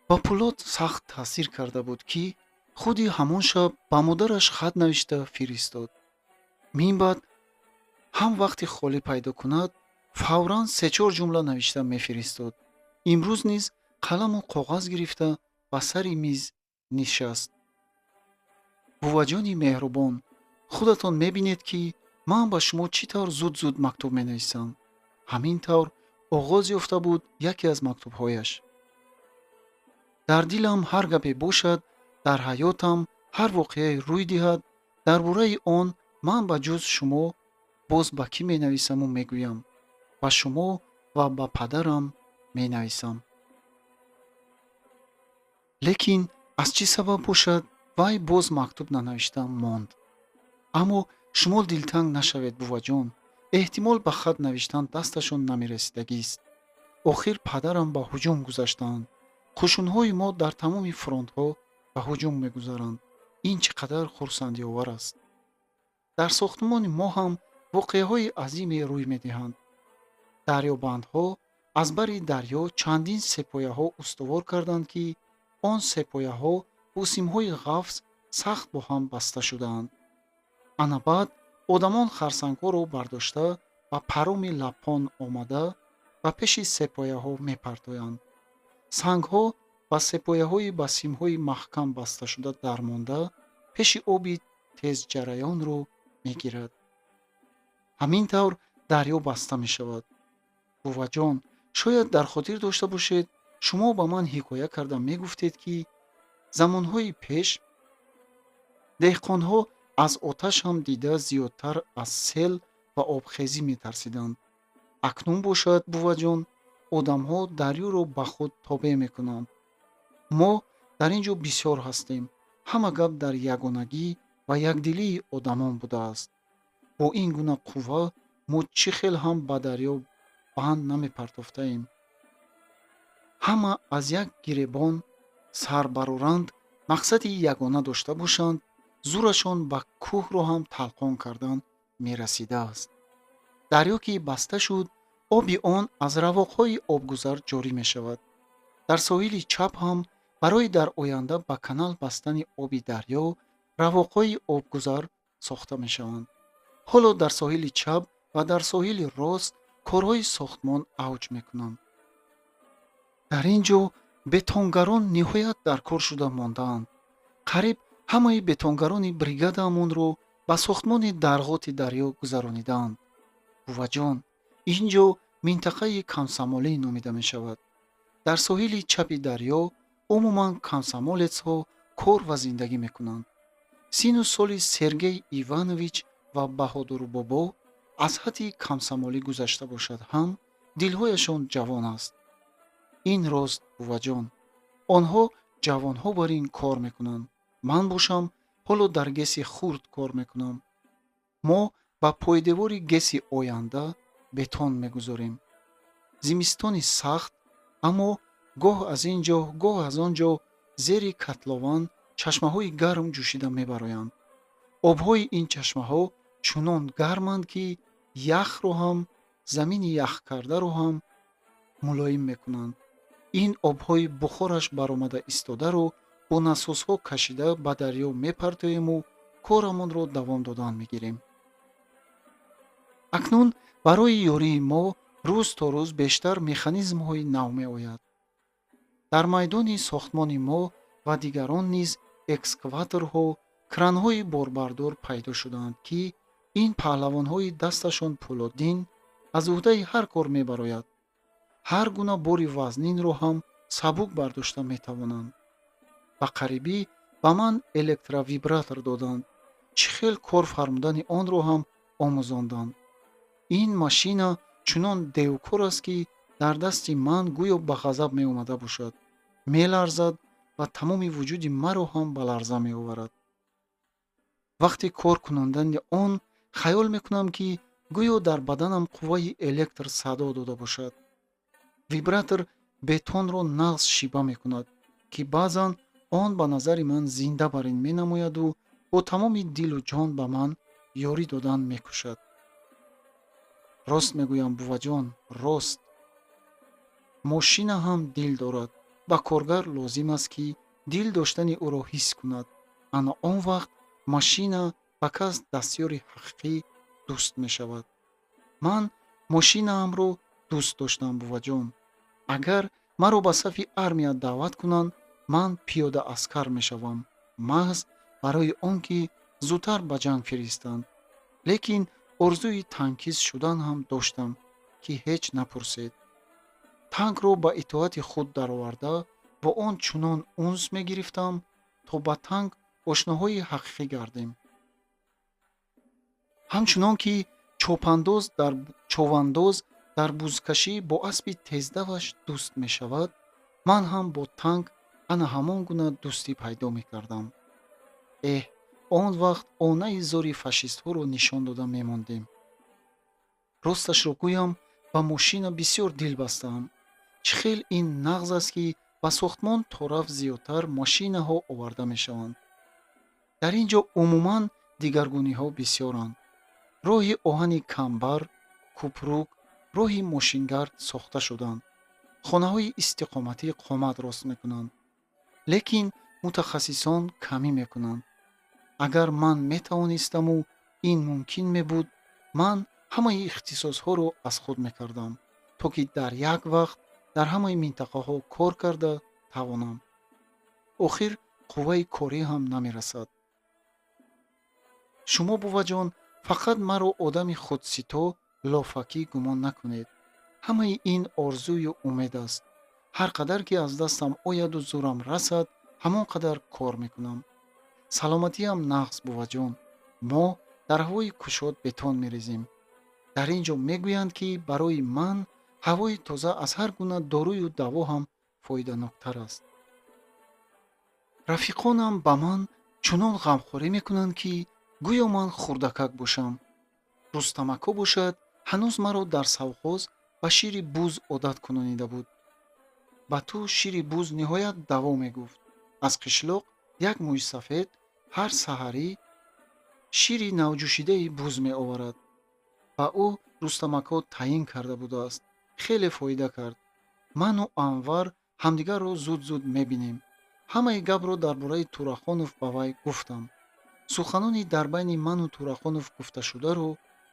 ба Пулод сахт таъсир карда буд, ки худи ҳамон шаб ба модараш хат навишта фиристод. Минбаъд ҳам вақти холӣ пайдо кунад, фавран се-чор ҷумла навишта мефиристод. Имрӯз низ қаламу коғаз гирифта ба сари миз нишаст. Буваҷони меҳрубон, худатон мебинед, ки ман ба шумо чӣ тавр зуд-зуд мактуб менависам. Ҳамин тавр оғоз ёфта буд яке аз мактубҳояш. Дар дилам ҳар гапе бошад, дар ҳаётам ҳар воқеае рӯй диҳад, дар бораи он ман ба ҷуз шумо боз ба кӣ менависаму мегӯям? Ба шумо ва ба падарам менависам. Лекин аз чӣ сабаб бошад, вай боз мактуб нанавишта монд. Аммо шумо дилтанг нашавед, буваҷон. Эҳтимол ба хат навиштан дасташон намерасидагист. Охир падарам ба ҳуҷум гузаштаанд. Қӯшунҳои мо дар тамоми фронтҳо ба ҳуҷум мегузаранд. Ин чӣ қадар хурсандиовар аст. Дар сохтмони мо ҳам воқеаҳои азиме рӯй медиҳанд. Дарёбандҳо аз бари дарё чандин сепояҳо устувор карданд, ки он сепояҳо бо симҳои ғафз сахт бо ҳам баста шудаанд. Ана баъд одамон харсангҳоро бардошта ба пароми лаппон омада ба пеши сепояҳо мепартоянд. Сангҳо ба сепояҳои ба симҳои маҳкам басташуда дармонда пеши оби тезҷараёнро мегирад. Ҳамин тавр дарё баста мешавад. Буваҷон, шояд дар хотир дошта бошед, шумо ба ман ҳикоя карда мегуфтед, ки замонҳои пеш деҳқонҳо аз оташ ҳам дида зиёдтар аз сел ва обхезӣ метарсиданд. Акнун бошад, буваҷон, одамҳо дарёро ба худ тобеъ мекунанд. Мо дар ин ҷо бисёр ҳастем. Ҳама гап дар ягонагӣ ва якдилии одамон будааст. Бо ин гуна қувва мо чӣ хел ҳам ба дарё банд намепартофтаем. Ҳама аз як гиребон сар бароранд, мақсади ягона дошта бошанд, зурашон ба кӯҳро ҳам талқон кардан мерасидааст. Дарё ки баста шуд, оби он аз равоқҳои обгузар ҷорӣ мешавад. Дар соҳили чап ҳам барои дар оянда ба канал бастани оби дарё равоқҳои обгузар сохта мешаванд. Ҳоло дар соҳили чап ва дар соҳили рост корҳои сохтмон авҷ мекунанд. Дар ин ҷо бетонгарон ниҳоят дар кор шуда мондаанд. Қариб ҳамаи бетонгарони бригадаамонро ба сохтмони дарғоти дарё гузаронидаанд. Буваҷон, ин ҷо минтақаи комсомолӣ номида мешавад. Дар соҳили чапи дарё умуман комсомолецҳо кор ва зиндагӣ мекунанд. Сину соли Сергей Иванович ва Баҳодурбобо аз ҳадди комсомолӣ гузашта бошад ҳам, дилҳояшон ҷавон аст. Ин рост, буваҷон. Онҳо ҷавонҳо бар ин кор мекунанд. Ман бошам ҳоло дар ГЭСи хурд кор мекунам. Мо ба пойдевори ГЭСи оянда бетон мегузорем. Зимистони сахт, аммо гоҳ аз ин ҷо, гоҳ аз он ҷо зери котлован чашмаҳои гарм ҷӯшида мебароянд. Обҳои ин чашмаҳо чунон гарманд, ки яхро ҳам, замини яхкардаро ҳам мулоим мекунанд. Ин обҳои бухораш баромада истодаро бо насосҳо кашида ба дарё мепартоему корамонро давом додан мегирем. Акнун барои ёрии мо рӯз то рӯз бештар механизмҳои нав меояд. Дар майдони сохтмони мо ва дигарон низ экскаваторҳо, кранҳои борбардор пайдо шудаанд, ки ин паҳлавонҳои дасташон пӯлодин аз ӯҳдаи ҳар кор мебарояд. Ҳар гуна бори вазнинро ҳам сабук бардошта метавонанд. Ба қарибӣ ба ман электровибратор доданд. Чӣ хел кор фармудани онро ҳам омӯзонданд. Ин машина чунон девкор аст, ки дар дасти ман гӯё ба ғазаб меомада бошад, меларзад ва тамоми вуҷуди маро ҳам ба ларза меоварад. Вақти кор кунондани он хаёл мекунам, ки гӯё дар баданам қувваи электр садо дода бошад. Вибратор бетонро нағз шиба мекунад, ки баъзан он ба назари ман зинда бар ин менамояду бо тамоми дилу ҷон ба ман ёрӣ додан мекӯшад. Рост мегӯям, буваҷон, рост. Мошина ҳам дил дорад. Ба коргар лозим аст, ки дил доштани ӯро ҳис кунад. Ана он вақт машина ба кас дастёри ҳақиқӣ дӯст мешавад. Ман мошинаамро дӯст доштам, буваҷон. Агар Маро ба сафи армия даъват кунанд, ман пиёда аскар мешавам, маҳз барои он ки зудтар ба ҷанг фиристанд. Лекин орзуи танкист шудан ҳам доштам, ки ҳеҷ напурсед. Танкро ба итоати худ дароварда, бо он чунон унс мегирифтам, то ба танк ошноҳои ҳақиқӣ гардем. Ҳамчунон ки човандоз дар бузкашӣ бо аспи тездаваш дӯст мешавад, ман ҳам бо танк ана ҳамон гуна дӯстӣ пайдо мекардам. Эҳ, он вақт онаи зори фашистҳоро нишон дода мемондем. Росташро гӯям, ба мошина бисёр дил бастаам. Чӣ хел ин нағз аст, ки ба сохтмон торафт зиёдтар мошинаҳо оварда мешаванд. Дар ин ҷо умуман дигаргуниҳо бисёранд. Роҳи оҳани камбар, купрук, роҳи мошингард сохта шуданд. Хонаҳои истиқоматӣ қомат рост мекунанд. Лекин мутахассисон камӣ мекунанд. Агар ман метавонистаму ин мумкин мебуд, ман ҳамаи ихтисосҳоро аз худ мекардам, то ки дар як вақт дар ҳамаи минтақаҳо кор карда тавонам. Охир қувваи корӣ ҳам намерасад. Шумо, буваҷон, фақат маро одами худсито, лофакӣ гумон накунед. Ҳамаи ин орзую умед аст. Ҳар қадар ки аз дастам ояду зӯрам расад, ҳамон қадар кор мекунам. Саломатиам нағз, буваҷон. Мо дар ҳавои кушод бетон мерезем. Дар ин ҷо мегӯянд, ки барои ман ҳавои тоза аз ҳар гуна дорую даво ҳам фоиданоктар аст. Рафиқонам ба ман чунон ғамхорӣ мекунанд, ки гӯё ман хурдакак бошам. Рустамако бошад, ҳанӯз маро дар совхоз ба шири буз одат кунонида буд. Ба ту шири буз ниҳоят даво мегуфт. Аз қишлоқ як мӯйсафед ҳар саҳарӣ шири навҷӯшидаи буз меоварад. Ба ӯ Рустамако таъин карда будааст. Хеле фоида кард. Ману Анвар ҳамдигарро зуд-зуд мебинем. Ҳамаи гапро дар бораи Турахонов ба вай гуфтам. Суханони дар байни ману Турахонов гуфташударо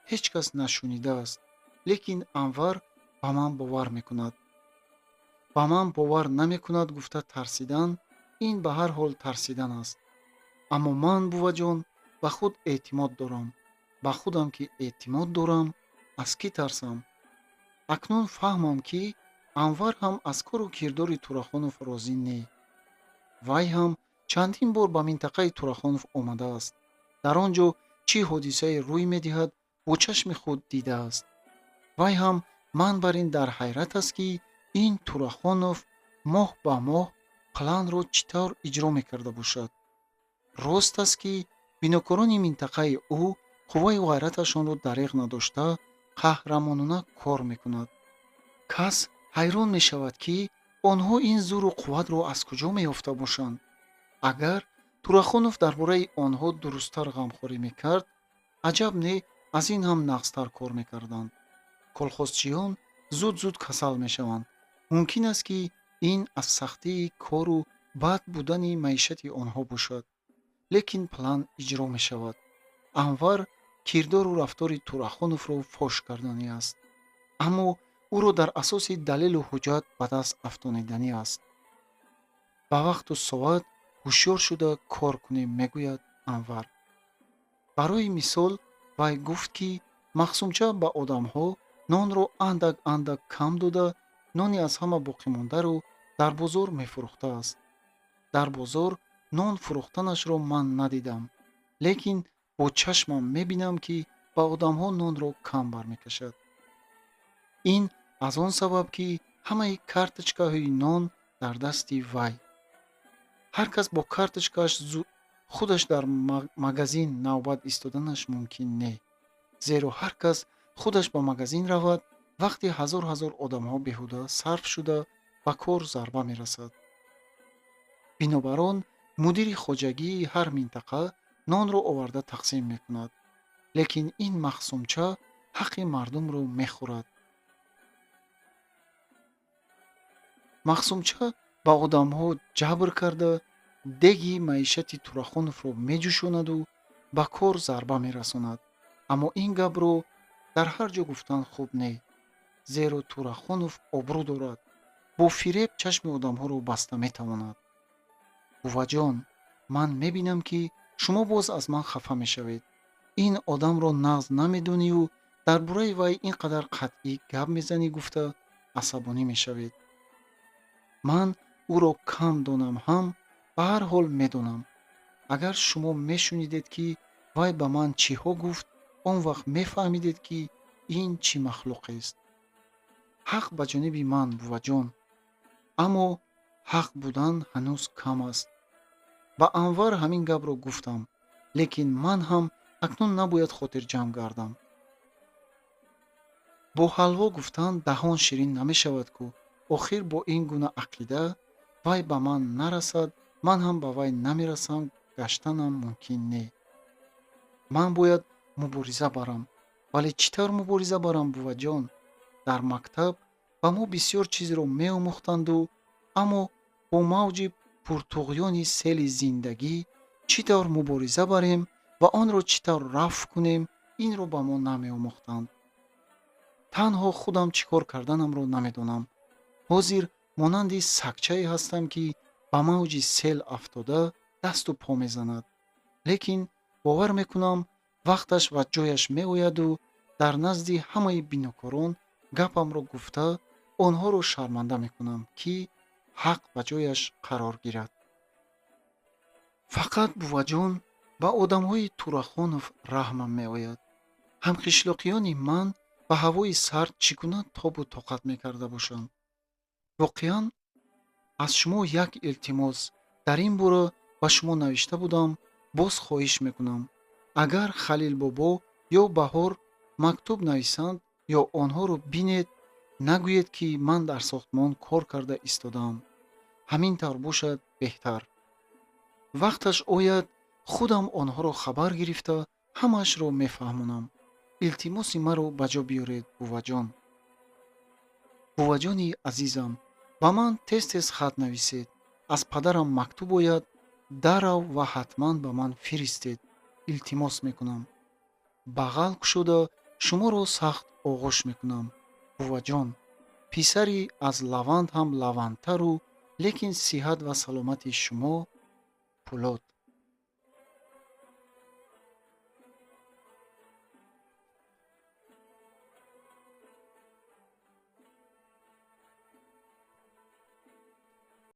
ҳеҷ кас нашунидааст, лекин Анвар ба ман бовар мекунад. Ба ман бовар намекунад гуфта тарсидан, ин ба ҳар ҳол тарсидан аст. Аммо ман, буваҷон, ба худ эътимод дорам. Ба худам ки эътимод дорам, аз кӣ тарсам? Акнун фаҳмам, ки Анвар ҳам аз кору кирдори Турахонов розӣ не. Вай ҳам чандин бор ба минтақаи Турахонов омадааст. Дар он ҷо чӣ ҳодисае рӯй медиҳад, бо чашми худ дидааст. Вай ҳам ман бар ин дар ҳайрат аст, ки ин Турахонов моҳ ба моҳ планро чӣ тавр иҷро мекарда бошад. Рост аст, ки бинокорони минтақаи ӯ қувваю ғайраташонро дареғ надошта, қаҳрамонона кор мекунад. Кас ҳайрон мешавад, ки онҳо ин зӯру қувватро аз куҷо меёфта бошанд. Агар Турахонов дар бораи онҳо дурусттар ғамхорӣ мекард, аҷаб не, аз ин ҳам нағзтар кор мекарданд. Колхозчиён зуд-зуд касал мешаванд. Мумкин аст, ки ин аз сахтии кору бад будани маишати онҳо бошад. Лекин план иҷро мешавад. Анвар кирдору рафтори Турахоновро фош карданӣ аст. Аммо ӯро дар асоси далелу ҳуҷҷат ба даст афтониданӣ аст. Ба вақту соат ҳушёр шуда кор кунем, мегӯяд Анвар. Барои мисол, вай гуфт, ки Махсумча ба одамҳо нонро андак-андак кам дода, нони аз ҳама боқимондаро дар бозор мефурӯхтааст. Дар бозор нон фурӯхтанашро ман надидам, лекин бо чашмам мебинам, ки ба одамҳо нонро кам бармекашад. Ин аз он сабаб, ки ҳамаи карточкаҳои нон дар дасти вай. Ҳар кас бо карточкааш худаш дар магазин навбат истоданаш мумкин не. Зеро ҳар кас худаш ба магазин равад, вақти ҳазор-ҳазор одамҳо беҳуда сарф шуда, ба кор зарба мерасад. Бинобар он мудири хоҷагии ҳар минтақа нонро оварда тақсим мекунад. Лекин ин Махсумча ҳаққи мардумро мехӯрад. Махсумча ба одамҳо ҷабр карда, деги маишати Турахоновро меҷӯшонаду ба кор зарба мерасонад. Аммо ин гапро дар ҳар ҷо гуфтан хуб не, зеро Турахонов обрӯ дорад. Бо фиреб чашми одамҳоро баста метавонад. Буваҷон, ман мебинам, ки шумо боз аз ман хафа мешавед. Ин одамро нағз намедонию дар бораи вай ин қадар қатъӣ гап мезанӣ, гуфта асабонӣ мешавед. Ман ӯро кам донам ҳам, ба ҳар ҳол медонам. Агар шумо мешунидед, ки вай ба ман чиҳо гуфт, он вақт мефаҳмидед, ки ин чӣ махлуқест. Ҳақ ба ҷониби ман, буваҷон, аммо ҳақ будан ҳанӯз кам аст. Ба Анвар ҳамин гапро гуфтам, лекин ман ҳам акнун набояд хотирҷамъ гардам. Бо ҳалво гуфтан даҳон ширин намешавад ку. Охир бо ин гуна ақида вай ба ман нарасад, ман ҳам ба вай намерасам, гаштанам мумкин не. Ман бояд мубориза барам. Вале чӣ тавр мубориза барам, буваҷон? Дар мактаб ба мо бисёр чизро меомӯхтанду, аммо бо мавҷи пуртуғёни сели зиндагӣ чӣ тавр мубориза барем ва онро чӣ тавр рафъ кунем, инро ба мо намеомӯхтанд. Танҳо худам чӣ кор карданамро намедонам. Ҳозир монанди сагчае ҳастам, ки ба мавҷи сел афтода дасту по мезанад. Лекин бовар мекунам, вақташ ва ҷояш меояду дар назди ҳамаи бинокорон гапамро гуфта, онҳоро шарманда мекунам, ки ҳақ ба ҷояш қарор гирад. Фақат, буваҷон, ба одамҳои Турахонов раҳмам меояд. Ҳамқишлоқиёни ман ба ҳавои сард чӣ гуна тобу тоқат мекарда бошанд? Воқеан, аз шумо як илтимос. Дар ин бора ба шумо навишта будам, боз хоҳиш мекунам. Агар Халилбобо ё Баҳор мактуб нависанд ё онҳоро бинед, нагӯед, ки ман дар сохтмон кор карда истодаам. Ҳамин тавр бошад беҳтар. Вақташ ояд, худам онҳоро хабар гирифта, ҳамаашро мефаҳмонам. Илтимоси маро ба ҷо биёред, буваҷон. Буваҷони азизам, ба ман тез-тез хат нависед. Аз падарам мактуб ояд, дарав ва ҳатман ба ман фиристед. Илтимос мекунам. Бағал кушода шуморо сахт оғӯш мекунам, буваҷон. Писари аз лаванд ҳам лавандтару, лекин сиҳат ва саломати шумо Пулод.